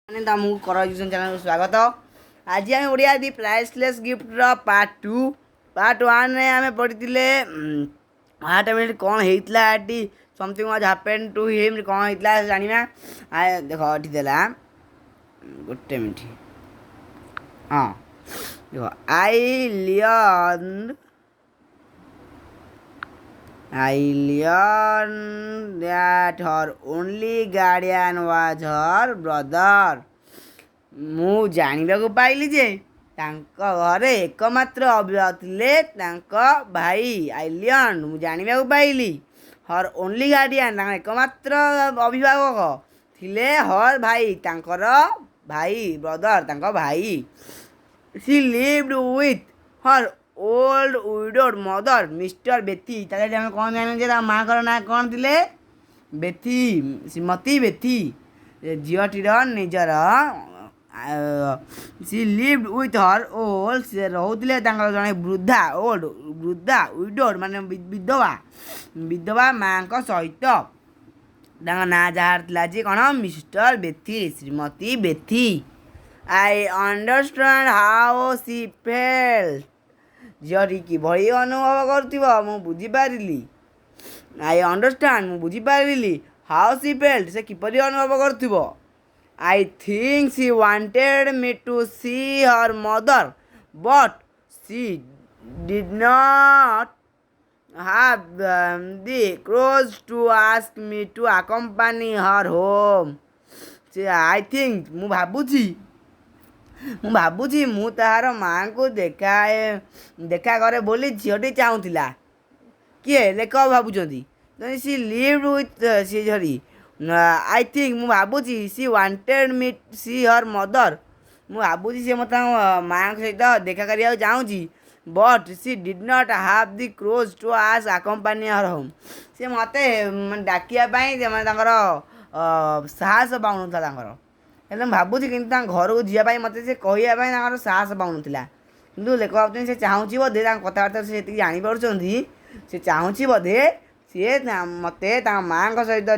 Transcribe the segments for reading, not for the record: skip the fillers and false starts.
ତମକୁ କର ଏଜୁକେସନ୍ ଚ୍ୟାନେଲକୁ ସ୍ୱାଗତ। ଆଜି ଆମେ ଓଡ଼ିଆ ଦି ପ୍ରାଇସଲେସ୍ ଗିଫ୍ଟର ପାର୍ଟ ଟୁ। ପାର୍ଟ ୱାନ୍ରେ ଆମେ ପଢ଼ିଥିଲେ ଆଠ ମିନିଟ୍ କ'ଣ ହେଇଥିଲା ଏଠି, something was happen to him, କ'ଣ ହେଇଥିଲା ଜାଣିବା। ଦେଖ, ଏଠି ଦେଲା, ଗୋଟେ ମିନିଟ୍। ହଁ, ଦେଖ, I learned that her only guardian was her brother. ମୁଁ ଜାଣିବାକୁ ପାଇଲି ଯେ ତାଙ୍କ ଘରେ ଏକମାତ୍ର ଅଭିଭାବକ ଥିଲେ ତାଙ୍କ ଭାଇ। I learn, ମୁଁ ଜାଣିବାକୁ ପାଇଲି, ହର୍ ଓନ୍ଲି ଗାର୍ଡ଼ିଆନ୍, ତାଙ୍କ ଏକମାତ୍ର ଅଭିଭାବକ ଥିଲେ ହର୍ ଭାଇ, ତାଙ୍କର ଭାଇ, ବ୍ରଦର, ତାଙ୍କ ଭାଇ। She lived with her old widowed mother, Mister Bethi. ତାହେଲେ ଆମେ କ'ଣ ଜାଣିଲେ ଯେ ତା ମାଆଙ୍କର ନାଁ କ'ଣ ଥିଲେ? ବେଥି, ଶ୍ରୀମତୀ ବେଥି। ଝିଅଟିର ନିଜର, she lived with her old, ସେ ରହୁଥିଲେ ତାଙ୍କର ଜଣେ ବୃଦ୍ଧା, ଓଲ୍ଡ ବୃଦ୍ଧା, ୱିଡୋଡ଼ ମାନେ ବିଧବା, ବିଧବା ମାଆଙ୍କ ସହିତ। ତାଙ୍କ ନାଁ ଯାହାର ଥିଲା ଯେ କ'ଣ? Mister ବେଥି, Shrimati ବେଥି। I understand how she felt. ଝିଅଟି କିଭଳି ଅନୁଭବ କରୁଥିବ ମୁଁ ବୁଝିପାରିଲି। I understand, ମୁଁ ବୁଝିପାରିଲି, ହାଉ ସି ଫେଲ୍ଟ, ସେ କିପରି ଅନୁଭବ କରୁଥିବ। I think she wanted me to see her mother, but she did not have the courage to ask me to accompany her home. ସେ I think, ମୁଁ ଭାବୁଛି ମୁଁ ତାହାର ମାଆଙ୍କୁ ଦେଖା କରେ ବୋଲି ଝିଅଟି ଚାହୁଁଥିଲା। କିଏ ଲେଖକ ଭାବୁଛନ୍ତି? She live with C, sorry, I think, ମୁଁ ଭାବୁଛି, she wanted me see her mother, ମୁଁ ଭାବୁଛି ସେ ମୋତେ ତାଙ୍କ ମାଆଙ୍କ ସହିତ ଦେଖା କରିବାକୁ ଚାହୁଁଛି, but she did not have the courage to ask accompany her home. ସେ ମୋତେ ମାନେ ଡାକିବା ପାଇଁ ମାନେ ତାଙ୍କର ସାହସ ପାଉନଥିଲା ତାଙ୍କର। ହେଲେ ମୁଁ ଭାବୁଛି କିନ୍ତୁ ତାଙ୍କ ଘରକୁ ଯିବା ପାଇଁ ମୋତେ ସେ କହିବା ପାଇଁ ତାଙ୍କର ସାହସ ପାଉନଥିଲା। କିନ୍ତୁ ଲେଖକ ଭାବୁଛନ୍ତି ସେ ଚାହୁଁଛି ବୋଧେ, ତାଙ୍କ କଥାବାର୍ତ୍ତା ସେ ସେତିକି ଜାଣିପାରୁଛନ୍ତି, ସେ ଚାହୁଁଛି ବୋଧେ ସିଏ ମୋତେ ତାଙ୍କ ମାଆଙ୍କ ସହିତ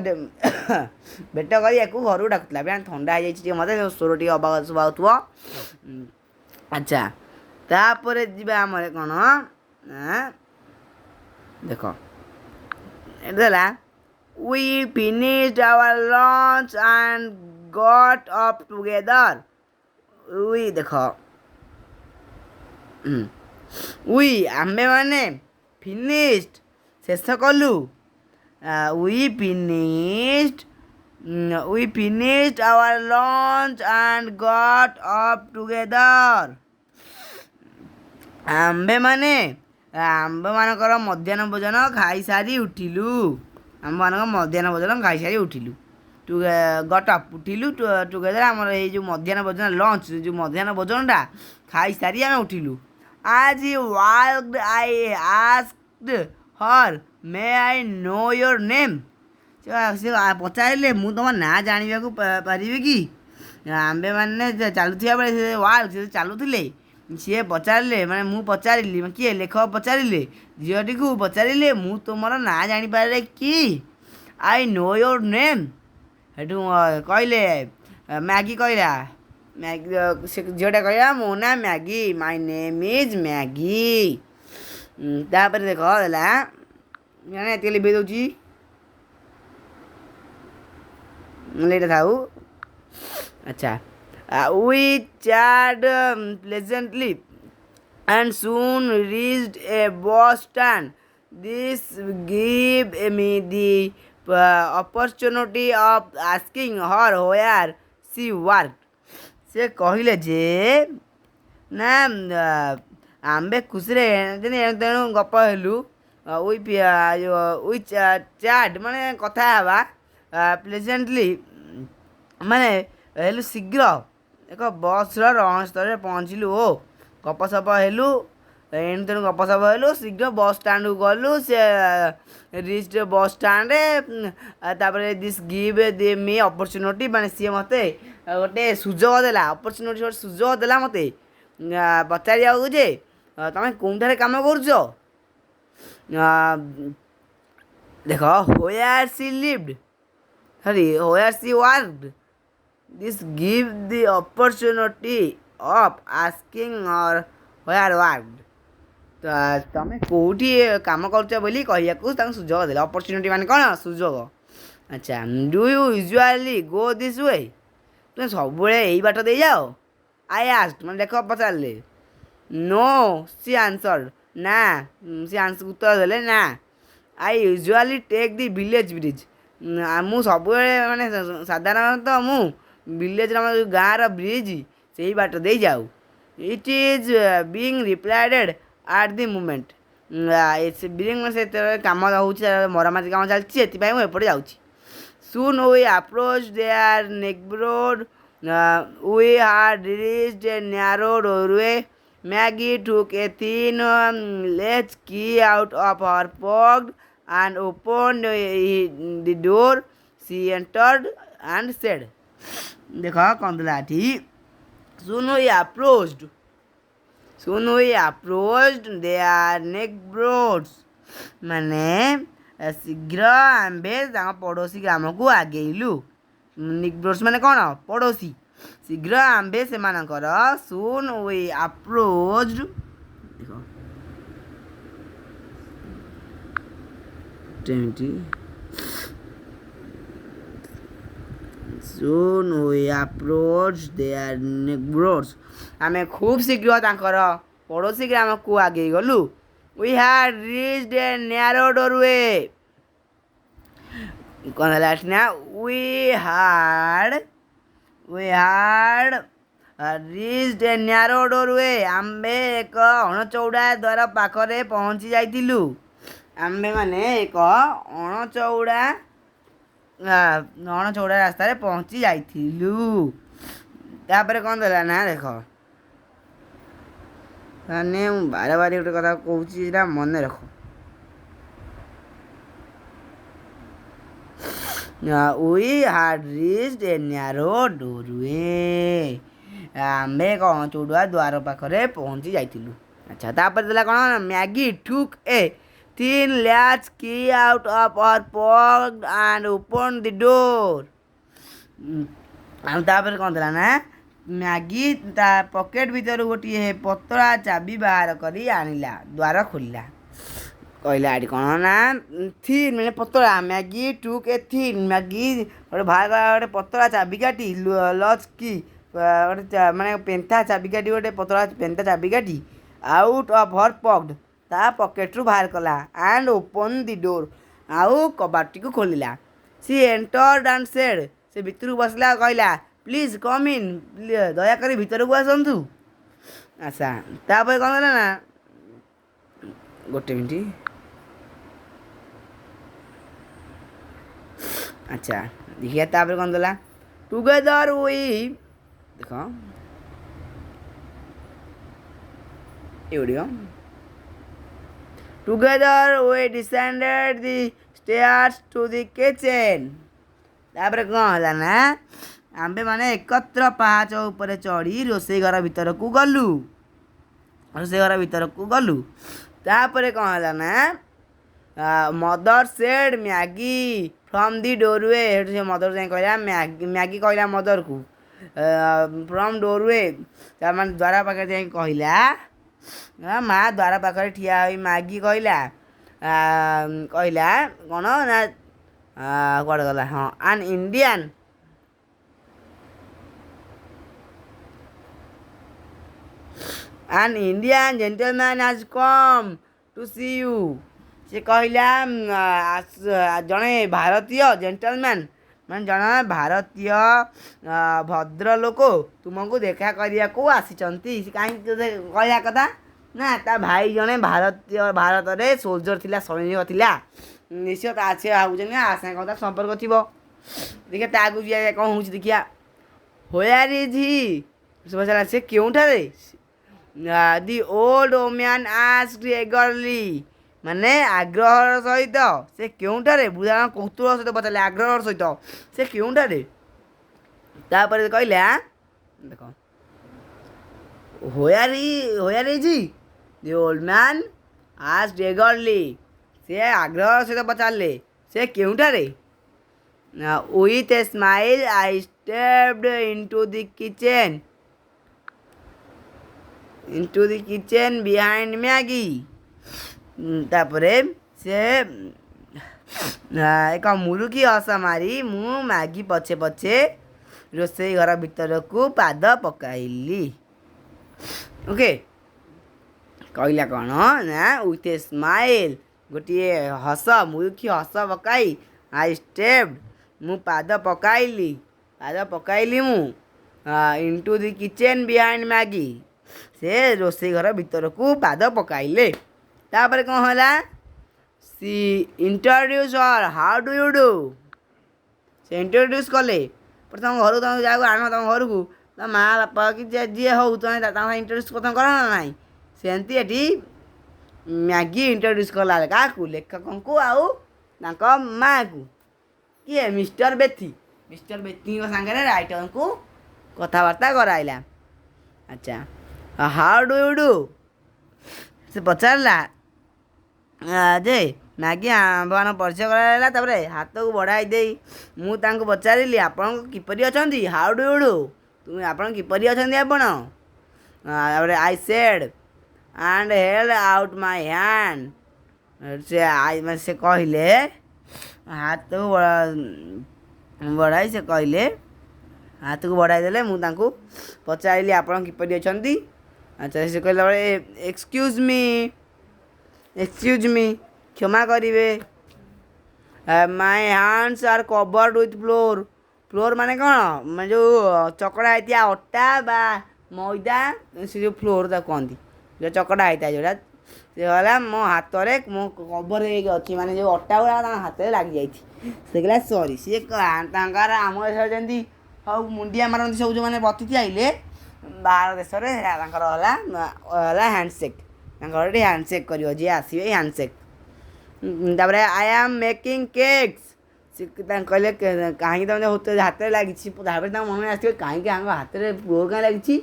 ଭେଟ କରିବାକୁ ଘରକୁ ଡାକୁଥିଲା। ଥଣ୍ଡା ହେଇଯାଇଛି ଟିକେ ମୋତେ, ସ୍ୱର ଟିକେ ଅବାଗ ଶୁଭା ହେଉଥିବ। ଆଚ୍ଛା, ତାପରେ ଯିବା ଆମର କ'ଣ, ଦେଖ, ଏଠି ହେଲା, We finished our lunch and got up together. We, ଦେଖ, we, ଆମ୍ଭେମାନେ, ଫିନିଶ୍ଡ, ଶେଷ କଲୁ। We finished our lunch and got up together. ଆମ୍ଭେମାନେ ଆମ୍ଭମାନଙ୍କର ମଧ୍ୟାହ୍ନ ଭୋଜନ ଖାଇସାରି ଉଠିଲୁ। ଆମ୍ଭମାନଙ୍କ ମଧ୍ୟାହ୍ନ ଭୋଜନ ଖାଇସାରି ଉଠିଲୁ। ଟୁ ଗଟ୍ ଅପ୍, ଉଠିଲୁ, ଟୁଗେଦର, ଆମର ଏଇ ଯେଉଁ ମଧ୍ୟାହ୍ନ ଭୋଜନ, ଲଞ୍ଚ, ଯେଉଁ ମଧ୍ୟାହ୍ନ ଭୋଜନଟା ଖାଇସାରି ଆମେ ଉଠିଲୁ। As we walked, I asked her, "May I know your name?" ସେ ପଚାରିଲେ, ମୁଁ ତୁମ ନାଁ ଜାଣିବାକୁ ପାରିବି କି? ଆମ୍ଭେମାନେ ଚାଲୁଥିବା ବେଳେ, ସେ ୱାକ୍, ସେ ଚାଲୁଥିଲେ, ସିଏ ପଚାରିଲେ, ମାନେ ମୁଁ ପଚାରିଲି, କିଏ ଲେଖକ ପଚାରିଲେ, ଝିଅଟିକୁ ପଚାରିଲେ, ମୁଁ ତୁମର ନାଁ ଜାଣିପାରେ କି? I know your name. ସେଠୁ କହିଲେ, ମ୍ୟାଗି କହିଲା, ମ୍ୟାଗି, ସେ ଝିଅଟା କହିଲା, ମୋ ନାଁ Maggi. My name is Maggie. ତାପରେ ଦେଖ ହେଲା, ମାନେ ଏତିକି ଲିଭେଇ ଦେଉଛି, ଏଇଟା ଥାଉ। ଆଚ୍ଛା, we chatted pleasantly and soon reached a bus stand. This gave me the opportunity of asking her where she worked. ସେ କହିଲେ ଯେ ନା, ଆମ୍ଭେ ଖୁସିରେ ଏଣୁ ତେଣୁ ଗପ ହେଲୁ। We chat ମାନେ କଥା ହେବା, ପ୍ଲେଜେଣ୍ଟଲି ମାନେ ହେଲୁ, ଶୀଘ୍ର ଏକ ବସ୍ର ରଣସ୍ଥଳରେ ପହଞ୍ଚିଲୁ ଓ ଗପସପ ହେଲୁ, ଏଣୁ ତେଣୁ ଗପସପ ହେଲୁ, ଶୀଘ୍ର ବସ୍ ଷ୍ଟାଣ୍ଡକୁ ଗଲୁ। ସେ ରିଚ୍ ବସ୍ ଷ୍ଟାଣ୍ଡରେ। ତାପରେ this give the me opportunity, ମାନେ ସିଏ ମୋତେ ଗୋଟେ ସୁଯୋଗ ଦେଲା, ଅପରଚ୍ୟୁନିଟି, ଗୋଟେ ସୁଯୋଗ ଦେଲା ମୋତେ ପଚାରିବାକୁ ଯେ ତମେ କେଉଁଠାରେ କାମ କରୁଛ? ଦେଖ, where she lived, sorry, where she worked. This give the opportunity of asking her where work. ତ ତମେ କେଉଁଠି କାମ କରୁଛ ବୋଲି କହିବାକୁ ତାଙ୍କୁ ସୁଯୋଗ ଦେଲେ। ଅପରଚ୍ୟୁନିଟି ମାନେ କ'ଣ? ସୁଯୋଗ। ଆଚ୍ଛା, do you usually go this way? ତୁମେ ସବୁବେଳେ ଏଇ ବାଟ ଦେଇ ଯାଅ? I asked, ମାନେ ଦେଖ ପଚାରିଲେ। No, she answered. ନା, ସେ ଉତ୍ତର ଦେଲେ ନା। I usually take the village bridge. ମୁଁ ସବୁବେଳେ ମାନେ ସାଧାରଣତଃ ମୁଁ ଭିଲେଜ୍ର, ଆମ ଯେଉଁ ଗାଁର ବ୍ରିଜ୍, ସେଇ ବାଟ ଦେଇ ଯାଉ। It is being repaired at the moment. Being ସେତେବେଳେ କାମ ହେଉଛି, ମରାମତି କାମ ଚାଲିଛି, ସେଥିପାଇଁ ମୁଁ ଏପଟେ ଯାଉଛି। Soon we approached their neighborhood. We had reached a narrow doorway. Maggie took a thin latch key out of her pocket and opened the door. She entered and said, ଦେଖ କ'ଣ ଥିଲା ଏଠି। Soon we approached. Soon we approached their neighborhoods. ମାନେ ଶୀଘ୍ର ଆମ୍ଭେ ତାଙ୍କ ପଡ଼ୋଶୀ ଗ୍ରାମକୁ ଆଗେଇଲୁ। ନେବର୍ସ ମାନେ କ'ଣ? ପଡ଼ୋଶୀ। ଶୀଘ୍ର ଆମ୍ଭେ ସେମାନଙ୍କର, ସୁନ୍ we ଆପ୍ରୋଚ୍ଡ, ଦେଖ 20, soon we approach their neighbours. ଆମେ ଖୁବ୍ ଶୀଘ୍ର ତାଙ୍କର ପଡ଼ୋଶୀ ଗ୍ରାମକୁ ଆଗେଇ ଗଲୁ। We had reached a narrow doorway. କ'ଣ ହେଲା ଏଠି ନା, we had reached a narrow doorway. ଆମ୍ଭେ ଏକ ଅଣଚଉଡ଼ା ଦ୍ୱାର ପାଖରେ ପହଞ୍ଚି ଯାଇଥିଲୁ। ଆମ୍ଭେମାନେ ଏକ ଅଣଚଉଡ଼ା ରାସ୍ତାରେ ପହଞ୍ଚି ଯାଇଥିଲୁ। ତାପରେ କ'ଣ ଦେଲା ନା ଦେଖ, ମାନେ ମୁଁ ବାର ବାର ଗୋଟେ କଥା କହୁଛି, ସେଇଟା ମନେ ରଖ। We had reached a narrow doorway. ଆମ୍ଭେ ଏକ ଅଣଚଉଡ଼ା ଦ୍ୱାର ପାଖରେ ପହଞ୍ଚି ଯାଇଥିଲୁ। ଆଚ୍ଛା, ତାପରେ ଦେଲା କ'ଣ ନା, Maggie took a thin latch key out of her pocket and opened the door. ଆଉ ତାପରେ କ'ଣ ଦେଲା ନା, ମ୍ୟାଗି ତା ପକେଟ୍ ଭିତରୁ ଗୋଟିଏ ପତଳା ଚାବି ବାହାର କରି ଆଣିଲା, ଦ୍ୱାର ଖୋଲିଲା। କହିଲା ଏଠି କ'ଣ ନା, ଥିନ୍ ମାନେ ପତଳା। Maggie took a thin, Maggi ଗୋଟେ ବାହାର କଲା ଗୋଟେ ପତଳା ଚାବିକାଠି, ଲଚ୍ କି ଗୋଟେ ମାନେ ପେନ୍ଥା ଚାବିକାଠି, ଗୋଟେ ପତଳା ପେନ୍ଥା ଚାବିକାଠି, ଆଉଟ୍ ଅଫ୍ ହର୍ ପକେଟ୍, ତା ପକେଟ୍ରୁ ବାହାର କଲା, ଆଣ୍ଡ ଓପନ୍ the door, ଆଉ କବାଟଟିକୁ ଖୋଲିଲା। She entered and said, ସେ ଭିତରକୁ ବସିଲା ଆଉ କହିଲା, please come in, ଦୟାକରି ଭିତରକୁ ଆସନ୍ତୁ। ଆଚ୍ଛା, ତାପରେ କ'ଣ ହେଲା ନା, ଗୋଟେ ମିନିଟ୍। ଆଚ୍ଛା, ଦେଖିବା ତାପରେ କ'ଣ ଦେଲା। ଟୁଗେଦର we, ଦେଖ ଏଗୁଡ଼ିକ। Together we descended the stairs to the kitchen. ତାପରେ କ'ଣ ହେଲା ନା, ଆମ୍ଭେମାନେ ଏକତ୍ର ପାହାଚ ଉପରେ ଚଢ଼ି ରୋଷେଇ ଘର ଭିତରକୁ ଗଲୁ। ରୋଷେଇ ଘର ଭିତରକୁ ଗଲୁ। ତାପରେ କ'ଣ ହେଲା ନା, mother said Maggie from the doorway. ସେଠୁ ସେ ମଦର ଯାଇ କହିଲା, ମ୍ୟାଗି କହିଲା ମଦରକୁ ଫ୍ରମ୍ ଡୋରୱେ, ତା ମାନେ ଦ୍ୱାର ପାଖରେ ଯାଇ କହିଲା। ମା ଦ୍ୱାର ପାଖରେ ଠିଆ ହୋଇ ମ୍ୟାଗି କହିଲା କ'ଣ ନା, କୁଆଡ଼େ ଗଲା, ହଁ, an Indian gentleman has come to see you. ସେ କହିଲା ଜଣେ ଭାରତୀୟ ଜେଣ୍ଟଲମ୍ୟାନ୍, ମାନେ ଜଣେ ଭାରତୀୟ ଭଦ୍ରଲୋକ ତୁମକୁ ଦେଖା କରିବାକୁ ଆସିଛନ୍ତି। ସେ କାହିଁକି କହିଲା କଥା ନା, ତା ଭାଇ ଜଣେ ଭାରତୀୟ, ଭାରତରେ ସୋଲଜର ଥିଲା, ସୈନିକ ଥିଲା। ନିଶ୍ଚୟ ତା ସେ ଭାବୁଛନ୍ତି ଆ ସାଙ୍ଗେ କଥା ସମ୍ପର୍କ ଥିବ। ଦେଖିବା ତା ଆଗକୁ ଯିବା, କ'ଣ ହେଉଛି ଦେଖିବା। Where is he? ସେ ପଚାରିଲା ସେ କେଉଁଠାରେ? The old woman asked eagerly. ମାନେ ଆଗ୍ରହର ସହିତ, ସେ କେଉଁଠାରେ? ବୁଢ଼ା କୌତୁହଳ ସହିତ ପଚାରିଲେ, ଆଗ୍ରହର ସହିତ, ସେ କେଉଁଠାରେ? ତାପରେ କହିଲା ଦେଖ, where is he? The old man asked eagerly. ସେ ଆଗ୍ରହର ସହିତ ପଚାରିଲେ ସେ କେଉଁଠାରେ? With a smile I stepped into the kitchen behind Maggie. ତାପରେ ସେ ଏକ ମୁରୁକି ହସ ମାରି ମୁଁ ମ୍ୟାଗି ପଛେ ପଛେ ରୋଷେଇ ଘର ଭିତରକୁ ପାଦ ପକାଇଲି। ଓକେ, କହିଲା କ'ଣ ନା, ୱିଥ୍ ଏ ସ୍ମାଇଲ୍, ଗୋଟିଏ ହସ, ମୁରୁକି ହସ ପକାଇ, I step, ମୁଁ ପାଦ ପକାଇଲି, ପାଦ ପକାଇଲି ମୁଁ, into the kitchen behind Maggie. ସେ ରୋଷେଇ ଘର ଭିତରକୁ ପାଦ ପକାଇଲେ। ତାପରେ କ'ଣ ହେଲା? She introduced her. "How do you do?" ସେ ଇଣ୍ଟ୍ରୋଡ୍ୟୁସ୍ କଲେ। ପ୍ରଥମ ଘରକୁ ତମେ ଯାହାକୁ ଆଣ ତମ ଘରକୁ, ତମ ମା ବାପା କି ଯିଏ ହଉ, ତମେ ତାଙ୍କ ଇଣ୍ଟ୍ରୋଡ୍ୟୁସ୍ ପ୍ରଥମେ କର ନା ନାହିଁ? ସେମିତି ଏଠି ମ୍ୟାଗି ଇଣ୍ଟ୍ରୋଡ୍ୟୁସ୍ କଲା। କାହାକୁ? ଲେଖକଙ୍କୁ ଆଉ ତାଙ୍କ ମାଆକୁ। କିଏ? ମିଷ୍ଟର ବେଥି। ମିଷ୍ଟର ବେଥିଙ୍କ ସାଙ୍ଗରେ ରାଇଟରଙ୍କୁ କଥାବାର୍ତ୍ତା କରାଇଲା। ଆଚ୍ଛା, "How do you do?" ସେ ପଚାରିଲା ଯେ ମ୍ୟାଗି ଆମ୍ଭମାନଙ୍କ ପରିଚୟ କରାଇଲା। ତାପରେ ହାତକୁ ବଢ଼ାଇ ଦେଇ ମୁଁ ତାଙ୍କୁ ପଚାରିଲି, ଆପଣ କିପରି ଅଛନ୍ତି? "How do you do?" ତୁମେ ଆପଣ କିପରି ଅଛନ୍ତି ଆପଣ? ତାପରେ I said and held out my hand. ସେ I ମାନେ ସେ କହିଲେ, ହାତକୁ ବଢ଼ାଇ ସେ କହିଲେ, ହାତକୁ ବଢ଼ାଇ ଦେଲେ। ମୁଁ ତାଙ୍କୁ ପଚାରିଲି, ଆପଣ କିପରି ଅଛନ୍ତି? ଆଚ୍ଛା, ସେ କହିଲା ବେଳେ, "Excuse me, excuse me," କ୍ଷମା କରିବେ, "my hands are covered with flour." Floor ମାନେ କ'ଣ? ମାନେ ଯେଉଁ ଚକଡ଼ା ହେଇଥିବା ଅଟା ବା ମଇଦା, ସେ ଯେଉଁ ଫ୍ଲୋର୍ ତାକୁ କହନ୍ତି, ଯେଉଁ ଚକଡ଼ା ହେଇଥାଏ ଯେଉଁଟା। ସେ କହିଲା, ମୋ ହାତରେ ମୋ କଭର୍ ହେଇକି ଅଛି, ମାନେ ଯେଉଁ ଅଟା ଗୁଡ଼ା ତାଙ୍କ ହାତରେ ଲାଗିଯାଇଛି। ସେ କହିଲା ସରି। ସିଏ ତାଙ୍କର ଆମ ଦେଶରେ ଯେମିତି ହଉ ମୁଣ୍ଡିଆ ମାରନ୍ତି ସବୁ ଯେଉଁମାନେ ଅତିଥି ଆଇଲେ ବାହାର ଦେଶରେ, ତାଙ୍କର ହେଲା ହ୍ୟାଣ୍ଡସେକ୍। ତାଙ୍କର ଏଠି ହ୍ୟାଣ୍ଡସେକ୍ କରିବ ଯିଏ ଆସିବେ, ହ୍ୟାଣ୍ଡସେକ୍। ତାପରେ "I am making cakes." ସେ ତାଙ୍କୁ କହିଲେ, କାହିଁକି ତମେ ହାତରେ ଲାଗିଛି? ତାପରେ ତାଙ୍କ ମନରେ ଆସିଥିବ, କାହିଁକି ତାଙ୍କ ହାତରେ ଫ୍ଲୋର୍ କାହିଁ ଲାଗିଛି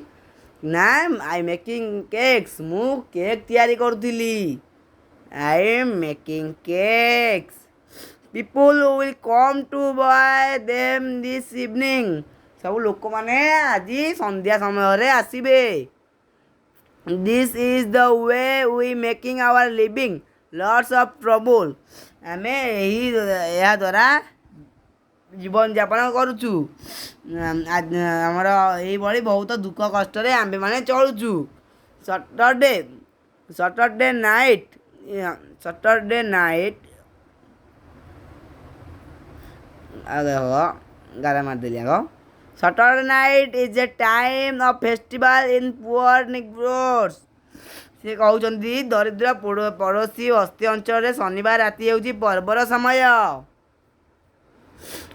ନା, "I making cakes." ମୁଁ କେକ୍ ତିଆରି କରୁଥିଲି। "I am making cakes. People will come to buy them this evening." ସବୁ ଲୋକମାନେ ଆଜି ସନ୍ଧ୍ୟା ସମୟରେ ଆସିବେ। "This is the way we making our living. Lots of trouble." ଆମେ ଏହି ଏହା ଦ୍ୱାରା ଜୀବନଯାପନ କରୁଛୁ। ଆମର ଏଇଭଳି ବହୁତ ଦୁଃଖ କଷ୍ଟରେ ଆମ୍ଭେମାନେ ଚଳୁଛୁ। Saturday night, ଆଉ ଦେଖ, ଗାର ମାରିଦେଲି ଆଗ। "Saturday night is a time of festival in poor neighbourhoods." ସେ କହୁଛନ୍ତି, ଦରିଦ୍ର ପଡ଼ୋଶୀ ବସ୍ତି ଅଞ୍ଚଳରେ ଶନିବାର ରାତି ହେଉଛି ପର୍ବର ସମୟ।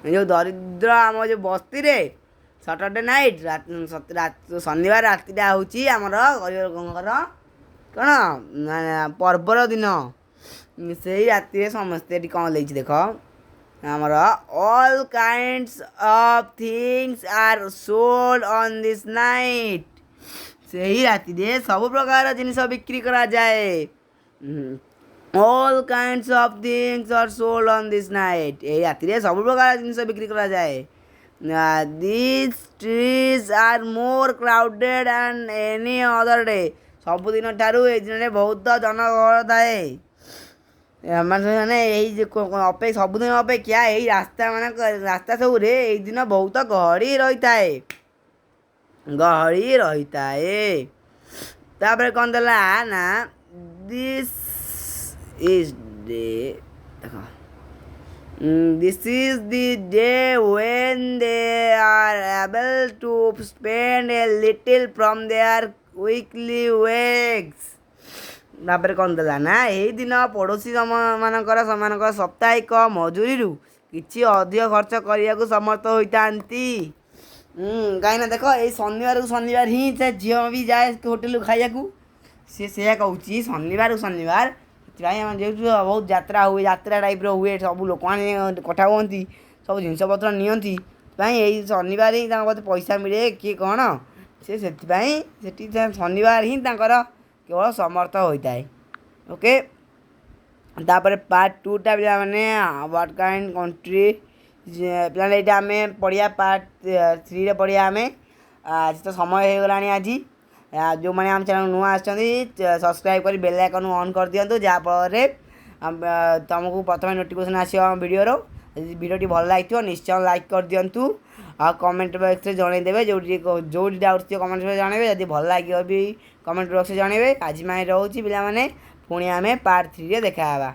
ଏ ଯେଉଁ ଦରିଦ୍ର ଆମ ଯେଉଁ ବସ୍ତିରେ ସଟରଡେ ନାଇଟ୍, ଶନିବାର ରାତିଟା ହେଉଛି ଆମର ଗରିବ ଲୋକଙ୍କର କ'ଣ ମାନେ ପର୍ବର ଦିନ। ସେଇ ରାତିରେ ସମସ୍ତେ, ଏଠି କ'ଣ ଦେଇଛି ଦେଖ ଆମର, "All kinds of things are sold on this night." ସେହି ରାତିରେ ସବୁ ପ୍ରକାର ଜିନିଷ ବିକ୍ରି କରାଯାଏ। "All kinds of things are sold on this night." ଏହି ରାତିରେ ସବୁ ପ୍ରକାର ଜିନିଷ ବିକ୍ରି କରାଯାଏ। "These streets are more crowded than any other day." ସବୁଦିନ ଠାରୁ ଏଇ ଦିନରେ ବହୁତ ଜନଗହଳ ଥାଏ। ମାନେ ଏଇ ଅପେକ୍ଷା, ସବୁଦିନ ଅପେକ୍ଷା ଏଇ ରାସ୍ତା ମାନଙ୍କ ରାସ୍ତା ସବୁରେ ଏଇ ଦିନ ବହୁତ ଗହଳି ରହିଥାଏ, ଗହଳି ରହିଥାଏ। ତାପରେ କ'ଣ ଦେଲା ନା, this is day, ଦେଖ, "This is the day when they are able to spend a little from their weekly wage." ତାପରେ କ'ଣ ଦେଲା ନା, ଏହି ଦିନ ପଡ଼ୋଶୀ ମାନଙ୍କର ସେମାନଙ୍କ ସାପ୍ତାହିକ ମଜୁରୀରୁ କିଛି ଅଧିକ ଖର୍ଚ୍ଚ କରିବାକୁ ସମର୍ଥ ହୋଇଥାନ୍ତି। କାହିଁକିନା ଦେଖ, ଏଇ ଶନିବାରକୁ ଶନିବାର ହିଁ ସେ ଝିଅ ବି ଯାଏ ହୋଟେଲକୁ ଖାଇବାକୁ। ସିଏ ସେଇଆ କହୁଛି, ଶନିବାରକୁ ଶନିବାର। ସେଥିପାଇଁ ଆମେ ଯେହେତୁ ବହୁତ ଯାତ୍ରା ହୁଏ, ଯାତ୍ରା ଟାଇପ୍ର ହୁଏ, ସବୁ ଲୋକମାନେ କଠା ହୁଅନ୍ତି, ସବୁ ଜିନିଷପତ୍ର ନିଅନ୍ତି। ସେଥିପାଇଁ ଏଇ ଶନିବାର ହିଁ ତାଙ୍କ ପାଖରେ ପଇସା ମିଳେ କି କ'ଣ, ସେ ସେଥିପାଇଁ ସେଠି ଶନିବାର ହିଁ ତାଙ୍କର କେବଳ ସମର୍ଥ ହୋଇଥାଏ। ଓକେ, ତାପରେ ପାର୍ଟ ଟୁଟା ପିଲାମାନେ, what kind country ପିଲାମାନେ, ଏଇଟା ଆମେ ପଢ଼ିବା, ପାର୍ଟ ଥ୍ରୀରେ ପଢ଼ିବା ଆମେ। ଆଜି ତ ସମୟ ହେଇଗଲାଣି ଆଜି। ଯେଉଁମାନେ ଆମ ଚ୍ୟାନେଲ୍ ନୂଆ ଆସିଛନ୍ତି, ସବସ୍କ୍ରାଇବ୍ କରି ବେଲ୍ ଆଇକନ୍ ଅନ୍ କରିଦିଅନ୍ତୁ, ଯାହାଫଳରେ ତୁମକୁ ପ୍ରଥମେ ନୋଟିଫିକେସନ୍ ଆସିବ ଆମ ଭିଡ଼ିଓର। ଯଦି ଭିଡ଼ିଓଟି ଭଲ ଲାଗିଥିବ, ନିଶ୍ଚୟ ଲାଇକ୍ କରିଦିଅନ୍ତୁ ଆଉ କମେଣ୍ଟ ବକ୍ସରେ ଜଣାଇଦେବେ। ଯେଉଁଠି ଯେଉଁଠି ଡାଉଟ୍ ଥିବ, କମେଣ୍ଟ ବକ୍ସରେ ଜଣାଇବେ। ଯଦି ଭଲ ଲାଗିବ ବି କମେଣ୍ଟ ବକ୍ସରେ ଜଣାଇବେ। ଆଜି ପାଇଁ ରହୁଛି ପିଲାମାନେ, ପୁଣି ଆମେ ପାର୍ଟ ଥ୍ରୀରେ ଦେଖା ହେବା।